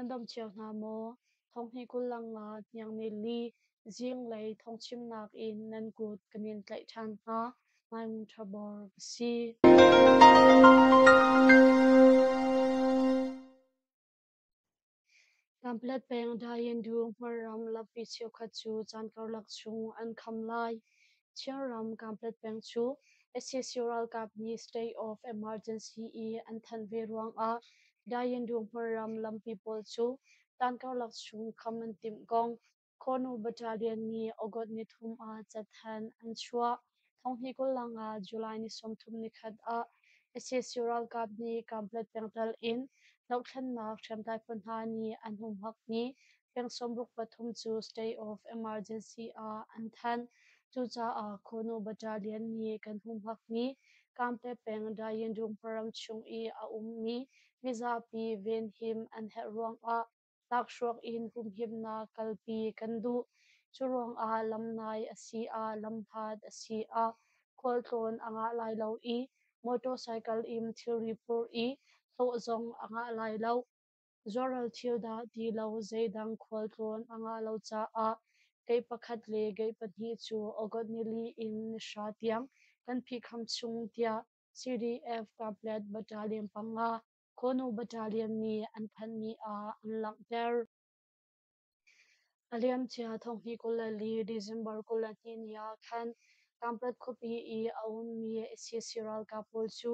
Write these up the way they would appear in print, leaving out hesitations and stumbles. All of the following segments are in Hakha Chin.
Nan dam cio hna maw? Thonghnih 25 hniang ni li zinglei thawngchimnak in nan kut kan in tlaih ṭhan hna. Ngai ṭha bor ka si. Kanpetlet peng Dayendu hmunram lampi cheukhat cu caan karlak chung an kham lai. Chinram Kanpetlet peng cu sac ralkap nih state of emergency i an thanh ve ruangah Dayendu hmunram lampi pawl cu caan karlak chung kham an timh kong Kawnu Battalion nih August nithum ah cathanh an chuah. Thonghnih 25 July ni 31 ah sac ralkap nih Kanpetlet pengtlang in dohthlennak hriamtlai phu hna nih an humhakmi peng 63 cu state of emergency ah an thanh. Cucaah Kawnu Battalion nih kan humhakmi Kanpetlet peng Dayindung ram chung i a ummi mizapi venhim an herh ruangah Lakhruak in humhimnak kalpi kan duh. Cu ruangah lamnai a si ah lamhlat a si ah khualtlawn a ngah lai lo i motorcycle in thilri phur i hlawh zong a ngah lai lo. Zuaral thil dah ti lo zeidang khualtlawn a ngah lo caah gate pakhat le gate pahnih cu August nili in nihra tiang kan phihkham chung tiah CDF Kaplet Battalion panga Kawnu Battalion nih an thanhmi ah an langhter. A liamcia thonghnih 24 December 22 ni ah khan Kanpetlet khuapi i a ummi sac ralkap pawl cu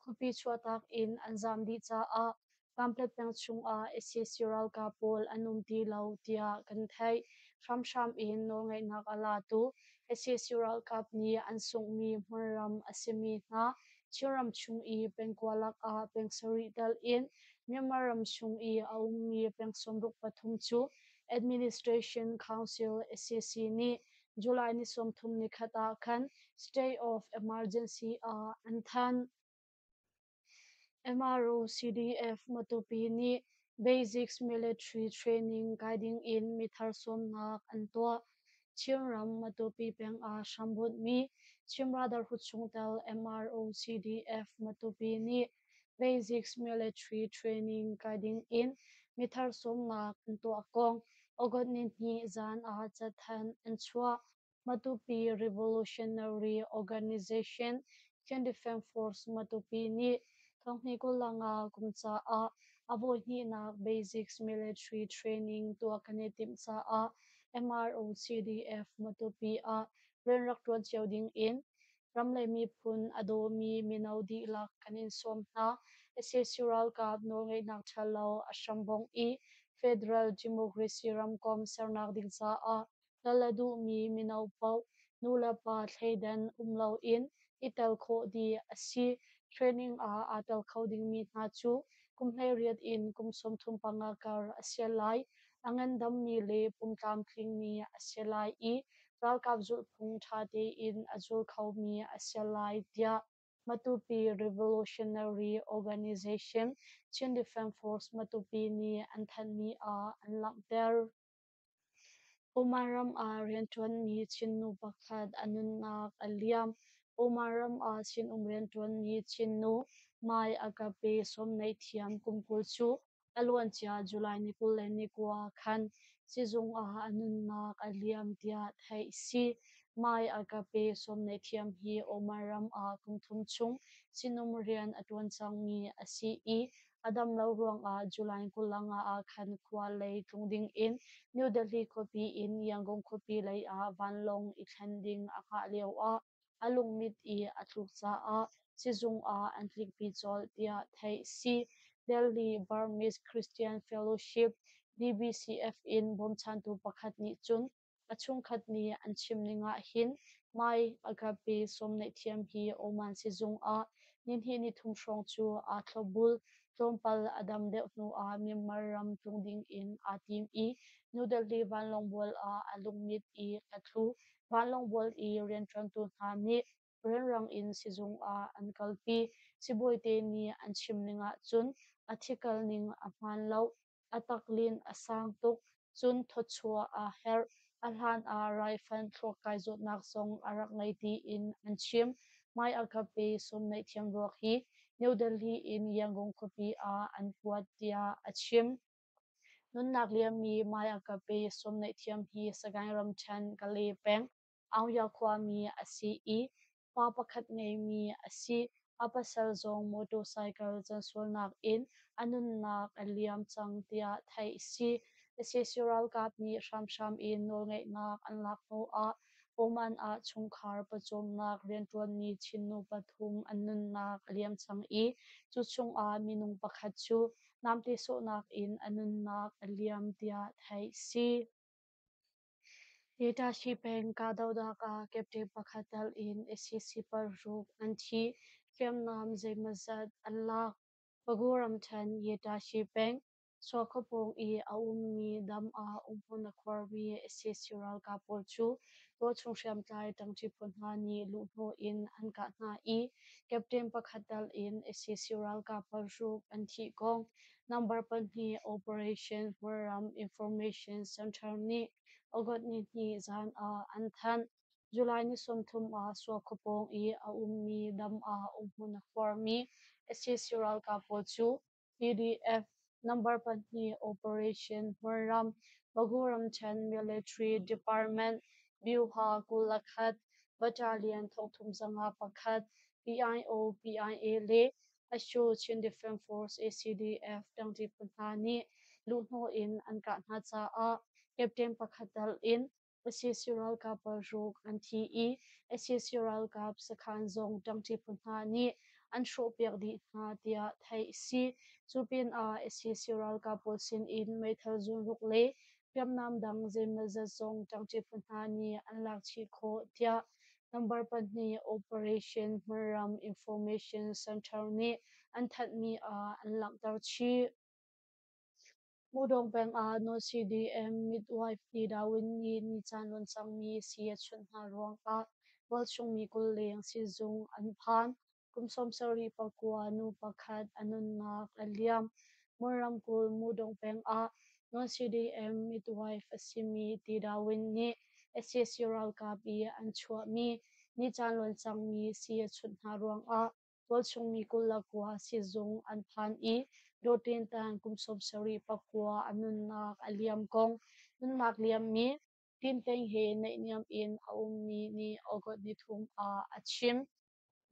khuapi chuahtak in an zaam dih caah Kanpetlet peng chungah sac ralkap pawl an um ti lo tiah kan theih. Hramhram in nawlngeihnak a latu sac ralkap nih an sunghmi hmunram a simi hna Chinram chung i pengkua lakah peng sarih telh in Myanmar ram chung i a ummi peng 63 cu Administration Council sac nih July ni 30 nikhat ah khan State of Emergency ah an thanh. MRO CDF Matupi nih Basics Military Training kai ding in mithar sawmnak an tuah. Chinram Matupi peng ah hrambunhmi Chin Brotherhood chungtel MRO CDF Matupi nih Basics Military Training kai ding in mithar sawmnak an tuah kong August nihnih zan ah cathanh an chuah. Matupi Revolutionary Organization Chin Defense Force Matupi nih thonghnih 25 kum caah a voihnihnak Basics Military Training tuah kan i timh caah MRO CDF Matupi ah rian rak ṭuan cio ding in ram le miphun a dawmi mino dihlak kan in sawm hna. Sac ralkap nawlngeihnak ṭhalo a hrambongh i Federal Democracy ramkomh sernak ding caah Tlal a duhmi mino paoh nulepa thleidan um loin i tel khawh dih a si. Training ah aa tel kho dingmi hna cu kum 18 in kum 35 kar a si lai. A ngandammi le pum tlamtlingmi a si lai i ralkap zulhphung ṭha tein a zul khomi a si lai tiah Matupi Revolutionary Organization Chin Defense Force Matupi nih an thanhmi ah an langhter. Oman ram ah rianṭuanmi Chin nu pakhat a nunnak a liam. Oman ram ah sinum rianṭuanmi Chin nu Mai Agape sawmneihthiam kum 20 cu a luancia July ni 29 khan sizung ah a nunnak a liam tiah theih a si. Mai Agape sawmneihthiam hi Oman ram ah kum thum chung sinum rian a ṭuan cangmi a si i A dam lo ruangah July 25 ah khan khua lei tlung dingin New Delhi khuapi in Yangon khuapi lei ah vanlawng i thlen ding a hngah lioah a lungmit i a tluk caah sizung ah an tlikpi colh tiah theih a si. Delhi Burmese Christian Fellowship DBCF in bawmchantu pakhat nih cun A chungkhat nih an chim ning ahhin Mai Agape sawmneihthiam hi Oman sizung ah nihnih nithum hrawng cu aa thlopbul. Tlawmpal a dam deuh hnuah Myanmar ram tlung ding in aa tim i New Delhi vanlawng bual ah a lungmit i a tlu. Vanlawng bual i rianṭuantu hna nih rianrang in sizung ah an kalpi. Sibawite nih an chim ning ahcun a thikal ning a hmaan lo. A taklin a sang tuk, cun thawchuah aa herh. A hlan ah raifanh thluakkai zawtnak zong a rak ngei tiin an chim. Mai Agape sawmneihthiam ruak hi New Delhi in Yangon khuapi ah an kuat tiah a chim. Nunnak liammi Mai Akape sawmnaihthiam hi Sagaing ramṭhen Kale peng Aungya khuami a si i pa pakhat ngeimi a si. A pasal zong motorcycle cansualnak in a nunnak a liam cang tiah theih a si. Sac ralkap nih hramhram in nawlngeihnak an lak hnuah Oman ah chungkhar pawcawmnak rianṭuanmi Chin nu pathum an nunnak a liam cang i cu chungah minung pakhat cu namte sawhnak in a nunnak a liam tiah theih a si. Yetashi peng kahdohnak ah captain pakhat tel in sac paruk an thi, hriamnam zeimawzat an lak. Pagu ramṭhen Yetashi peng Sualkhuapawng i a ummi dam ah umhmun a khuarmi sac ralkap pawl cu tualchung hriamtlai ṭangṭi phu hna nih luhhnawh in an kah hna i captain pakhat tel in sac ralkap paruk an thih kong Number 2 Operation Hmurram Information Center nih August nihnih zan ah an thanh. July ni 30 ah Sualkhuapawng i a ummi dam ah umhmun a khuarmi sac ralkap pawl cu PDF Number 2 Operation Hmurram Bagu ramṭhen Military Department Byuha 21 Battalion 3501 PIO PIA le Asho Chin Defense Force ACDF ṭangṭi phu hna nih luhhnawh in an kah hna caah captain pakhat tal in sac ralkap paruk an thi i sac ralkap sakhan zong ṭangṭi phu hna nih an hrawhpiak dih hna tiah theih a si. Cu pinah sac ralkap pawl sinin meithal zunruk le hriamnam dang zeimawzat zong ṭangṭi phu hna nih an lak chih khawh tiah Number 2 Operation Hmunram Information Center nih an thanhmi ah an langhter chih. Mudawng peng ah Non-CDM midwife Ni Dawin nih nicaan luan cangmi sii a chunh hna ruangah tualchung mi 20 leng siizung an phan. Kum 79 nu pakhat a nunnak a liam. Mon ramkulh Mudawng peng ah Non-CDM midwife a simi Ti Dawin nih sac ralkap i an chuahmi nicaan luan cangmi sii a chunh hna ruangah tualchung mi 29 siizung an phan i Dawtin Tan kum 79 a nunnak a liam kong nunnak liammi Tinteng he naihniam in a ummi nih August 3 ah a chim.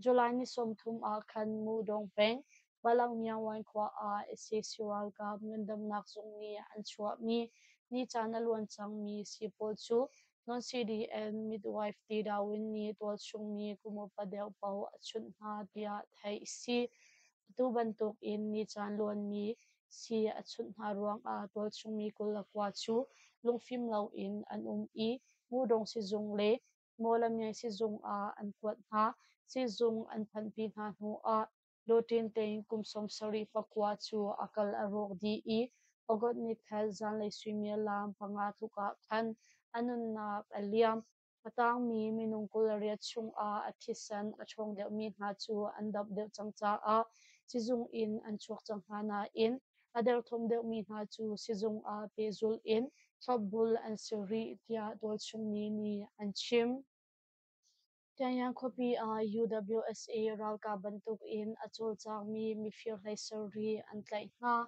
July ni 30 ah khan Mudong peng Balangmyawan khua ah sac ralkap ngandamnak zung nih an chuahmi nicaan a luan cangmi sii pawl cu Non-CDM midwife Ti Dawin nih tualchung mi kum upa deuh paoh a chunh hna tiah theih a si. Atu bantuk in nicaan luanmi sii a chunh hna ruangah tualchung mi 29 cu lungfim loin an um i Mudong sizung le Mawlamyine sizung ah an kuat hna. Sizung an phanhpi hna hnuah Lawṭin tein kum 79 cu a kal a rawk dih i August nikhat zanlei suimilam 5 tluk ah khan a nunnak a liam. A tangmi minung 28 chungah a thisen a ṭhawng deuhmi hna cu an dam deuh cang caah sizung in an chuak cang hna nain a derthawm deuhmi hna cu sizung ah pehzulh in thlopbul an si rih tiah tualchungmi nih an chim. Pyongyang khuapi ah UWSA ralkap bantukin a cawlcangmi mifir 17 an tlaih hna.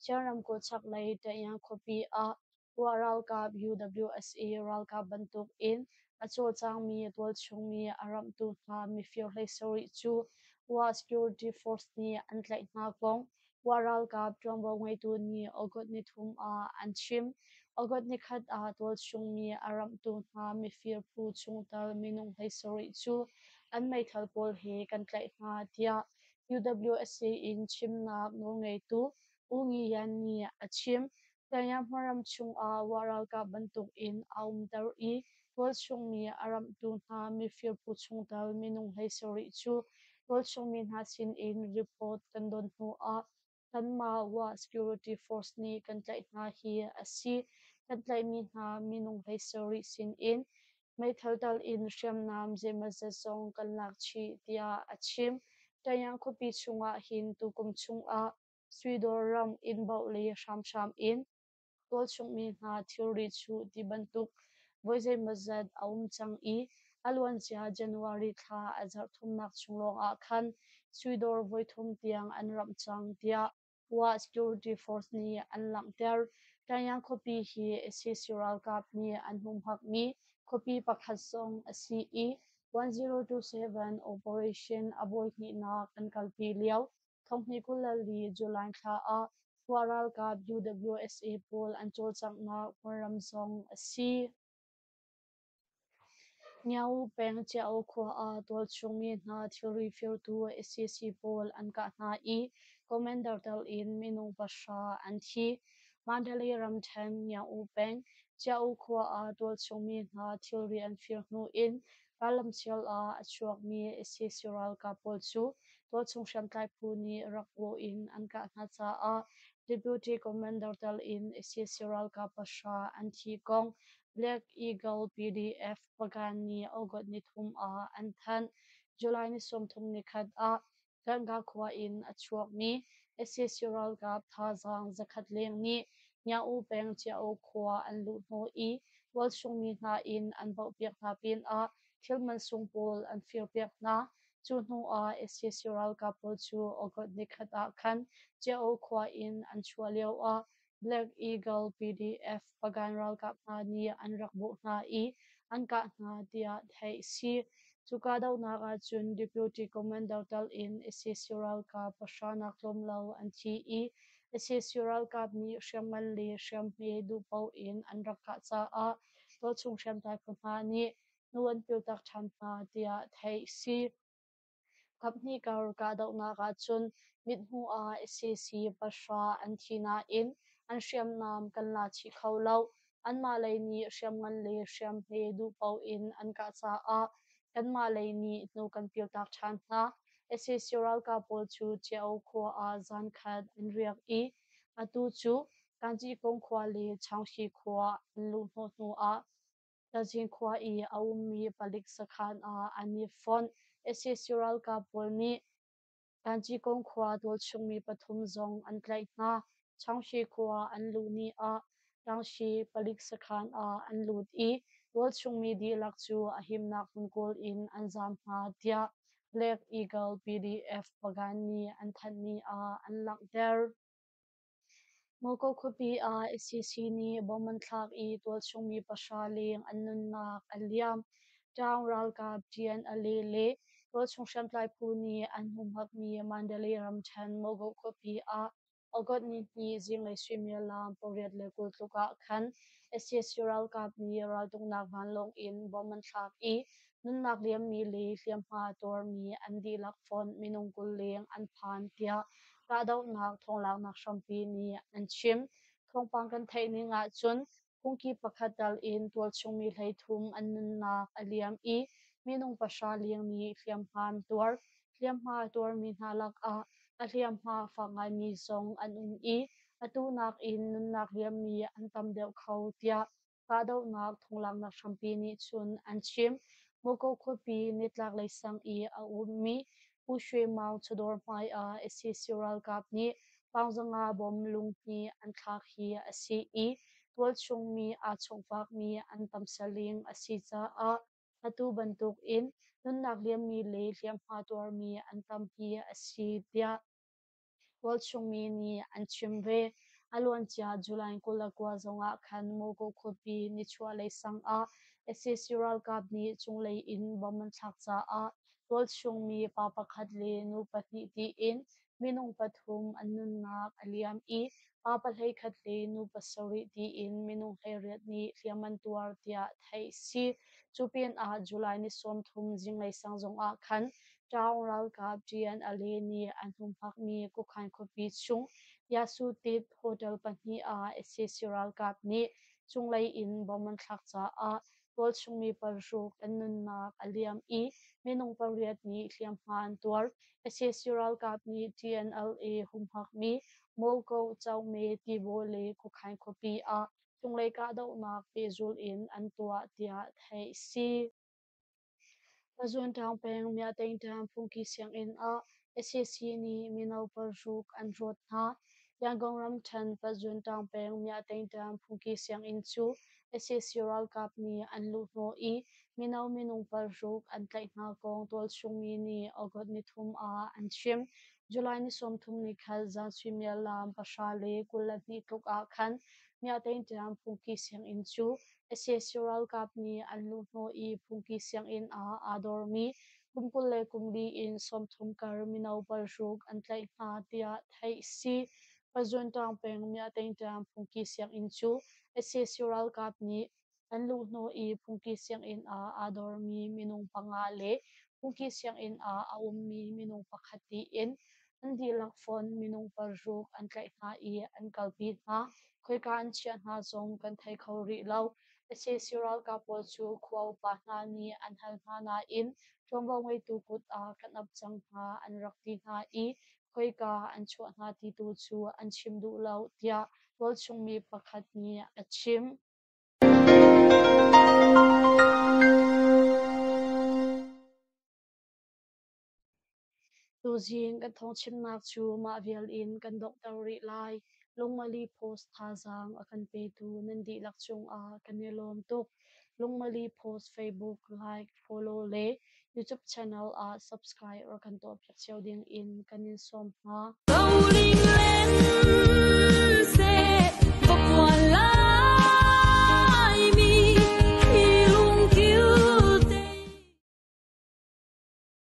Chin ramkulh chaklei Pyongyang khuapi ah Wa ralkap UWSA ralkap bantukin a cawlcangmi tualchungmi a ramhtu hna mifir 17 cu Wa Security Force nih an tlaih hna kong Wa ralkap ṭuanvo ngeitu nih August 3 ah an chim. August 4 ah tualchung mi a ramhtu hna mifir phu chungtel minung 17 cu an meithal pawl he kan tlaih hna tiah UWSA in chimnak nawlngeitu U Ngi Yan nih a chim. Tayahma ram chungah Wa ralkap bantukin aa umter i tualchung mi a ramhtu hna mifir phu chungtel minung 17 cu tualchung mi hna sinin report kan don hnuah kanmah Wa Security Force nih kan tlaih hna hi a si. Kan tlaihmi hna minung 17 sinin meithal tal in hriamnam zeimawzat zong kan lak chih tiah a chim. Tayang khuapi chungah hin tukum chungah Suidawr ram inn baoh le hramhram in tualchungmi hna thilri chuh ti bantuk voi zeimawzat a um cang i a luancia January thla a zarh thumnak chung lawngah khan suidawr voithum tiang an ramh cang tiah Wa Security Force nih an langhter. Tanyang khuapi hi sac ralkap nih an humhakmi khuapi pakhat zong a si i 1027 operation a voihnihnak an kalpi lio 2024 July thla ah khua ralkap UWSA pawl an cawlcanghnak hmunram zong a si. Nyaung peng Ciao khua ah tualchung mi hna thilri firtu sac pawl an kah hna i commander tel in minung 9 an thi. Mandalay ramṭhen Nyaung peng Ciao khua ah tualchung mi hna thilri an fir hnu in rallamsial ah a chuakmi sac ralkap pawl cu tualchung hriamtlai phu nih rak bawh in an kah hna caah Deputy Commander tel in sac ralkap 9 an thi kong Black Eagle PDF Pagan nih August 3 ah an thanh. July ni 31 ah Ganga khua in a chuakmi sac ralkap thazaang 100 leng nih Nyaung peng Ciao khua an luh hnawh i tualchung mi hna inn an baohpiak hna pinah thil mansung pawl an firpiak hna. Cu hnu ah sac ralkap pawl cu August 1 ah khan Ciao khua in an chuah lioah Black Eagle PDF Pagan ralkap hna nih an rak bawh hna i an kah hna tiah theih a si. Cu kahdohnak ahcun Deputy Commander tal in sac ralkap 9 nak tlawm lo an thi i sac ralkap nih hriamngan le hriamhme duhpaoh in an rak kah caah tualchung hriamtlai phu hna nih hnu an piltak ṭhan hna tiah theih a si. Kaphnih kar kahdohnak ahcun mithmuh ah sac 9 an thi nain an hriamnam kan la chih kho lo. Anmah lei nih hriamngan le hriamhme duhpaoh in an kah caah kanmah lei nih hnu kan piltak ṭhan hna. Sac ralkap pawl cu Ciao khua ah zankhat an riak i atu cu Kanci-kung khua le Changxi khua an luh hnawh hnu ah Tazin khua i a ummi palik sakhan ah an i fonh. Sac ralkap pawl nih Kanci-kung khua tualchungmi pathum zong an tlaih hna. Changxi khua an luh ni ah Tangxi palik sakhan ah an lut i tualchungmi dihlak cu a himnak hmun kawl in an zaam hna tiah Black Eagle PDF Pagan nih an thanhmi ah an langhter. Moko khuapi ah sac nih bomb an thlak i tualchung mi 9 leng an nunnak a liam. Ṭaung ralkap TNLA le tualchung hriamtlai phu nih an humhakmi Mandalay ramṭhen Mogo khuapi ah August 2 zinglei suimilam 8:20 tluk ah khan sac ralkap nih raltuknak vanlawng in bomb an thlak i nunnak liammi le hliamhma tuarmi an dihlak fonh minung 20 leng an phan tiah kahdohnak thawnglaknak hrampi nih an chim. Thawngpang kan theih ning ahcun phungki pakhat tal in tualchung mi 33 an nunnak a liam i minung 9 leng nih hliamhma an tuar. Hliamhma tuarmi hna lakah a hliamhma fak ngaimi zong an um i atu nakin nunnak liammi an tam deuh kho tiah kahdohnak thonglaknak hrampi nih cun an chim. Moko khuapi nitlaklei sang i a ummi Pu Shwe Maung chawdawr hmai ah sac ralkap nih paungzanga bom lungpi an thlak hi a si i tualchung mi aa chawngvakmi an tam saling a si caah atu bantuk in nunnak liammi le hliamhma tuarmi an tam hi a si tiah Tualchungmi nih an chim ve. A luancia July 29 zongah khan Mogo khuapi nichuahlei sang ah sac ralkap nih cunglei in bomb an thlak caah tualchungmi pa pakhat le nu pahnih tiin minung pathum an nunnak a liam i pa 11 le nu 7 tiin minung 18 nih hliam an tuar tiah theih a si. Cu pinah July ni 30 zinglei sang zongah khan Ṭaung ralkap TNLA nih an humhakmi Kukhan khuapi chung Yasutit Hotel pahnih ah sac ralkap nih cunglei in bomb an thlak caah tualchungmi 6 an nunnak a liam i minung 8 nih hliamhma an tuar. Sac ralkap nih TNLA humhakmi Moko, Chaume, Tibaw le Kukhan khuapi ah cunglei kahdohnak pehzulh in an tuah tiah theih a si. Pazuanṭaung peng Myahteingṭam phungki sianginn ah sac nih mino 6 an rawt hna. Yangon ramṭhen Pazuanṭaung peng Myahteingṭam phungki sianginn cu sac ralkap nih an luhhnawh i mino minung 6 an tlaih hna kong tualchung mi nih August 3 ah an chim. July ni 30 nikhat zan suimilam 10:22 tluk ah khan. Myahtein phungki sianginn cu sac ralkap nih an luhhnawh i phungki sianginn ah aa dormi kum 24 in 30 kar mino paruk an tlaih hna tiah theih a si. Pazuantang peng Myahtein phungki sianginn cu sac ralkap nih an luhhnawh i phungki sianginn ah aa dormi minung panga le phungki sianginn ah a ummi minung pakhat tiin an dihlak fonh minung paruk an tlaih hna i an kalpi hna. Khoika an chiah hna zong kan thei kho rih lo. Sac ralkap pawl cu khua upa hna nih an hal hna nain ṭuanvo ngeitu kut ah kan ap cang hna an rak ti hna i khoika an chuah hna ti tu cu an chim duh lo tiah tualchung mi pakhat nih a chim. Tuzing kan thawngchimnak cu mah vial in kan donghter rih lai. Lungmali Post thazaang a kan petu nan dihlak cungah kan i lawm tuk. Lungmali Post Facebook like, follow le YouTube channel ah subscribe rak kan tuahpiak cio ding in kan in sawm hna.